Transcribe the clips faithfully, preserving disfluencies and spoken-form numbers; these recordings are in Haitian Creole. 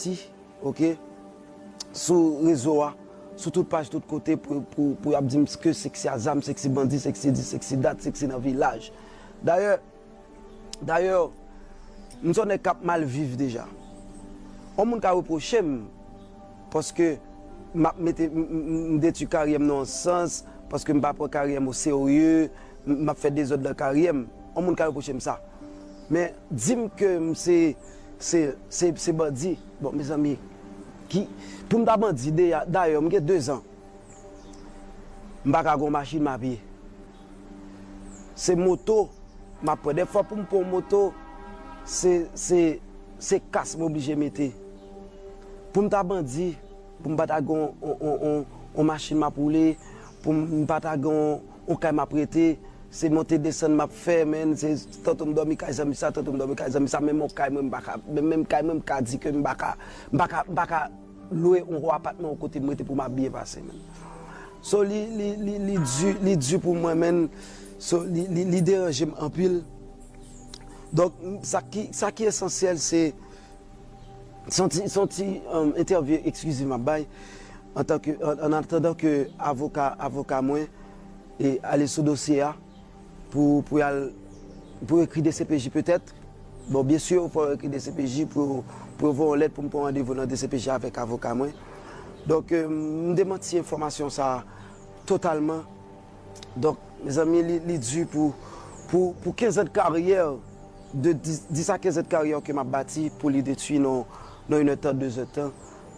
pati, oke, sou rezo a, sou tout paj, tout kote, pou, pou, pou y ap di m ke seksi a zam, seksi bandi, seksi di, seksi dat, seksi nan vilaj. Dayè, dayè, m se yon nèg k ap mal viv deja. Yon moun ka repwoche m, paske m ap mete, m, m, m, m detwi karyè m nan yon sans, paske m pa pran karyè m oserye, m, m ap fè dezòd nan karyè m. Yon moun ka repwoche m sa. Men, di m ke m se, se, se, se bandi. Bon, mezanmi, ki, pou m ta bandi, deja, dayè, m gen dezan. M pa ka gen yon machin m a pye. Se moto m ap pran. Dèfwa pou m pran yon moto, se, se, se kas m oblije mete. Pou m ta bandi, pou m pa ta gen yon, yon, yon, yon, yon machin m ap woule, pou m pa ta gen yon, yon kay m ap rete, se monte desann m ap fè, men, se tanto m dòmi kay zanmi sa, tanto m dòmi kay zanmi sa, menm yon kay mwen m pa ka, menm, menm kay mwen m ka di ke m pa ka, m pa ka, m pa ka lwe yon gwo apatman yon kote m rete pou m ap byen pase, menm. So, li, li, li, li di, li di pou mwen, menm. So, li, li, li deranje m anpil. Donk, sa ki, sa ki esansyèl, se, se yon ti, se yon ti, um, entèvyou ekskliziv m ap bay, antan ke, an, an atandan ke avoka, avoka mwen e ale sou dosye a pou, pou y al, pou ekri D C P J petèt. Bon, byen si, fò yo ekri D C P J pou, pou yo voye yon lèt pou m pran randevou nan D C P J avèk avoka mwen. Donk, euh, m demanti enfòmasyon sa a totalman. Donk, mezanmi, li, li di pou, pou, pou kenz an de karyè, de dis, dis a kenz an de karyè ke m ap bati, pou li detwi nan, nan inèdtan, dezèdtan.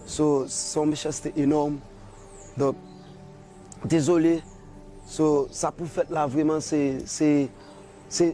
So, se yon mechanste enòm. Donk, dezole. So, sa pou fèt la, vrèman, se, se, se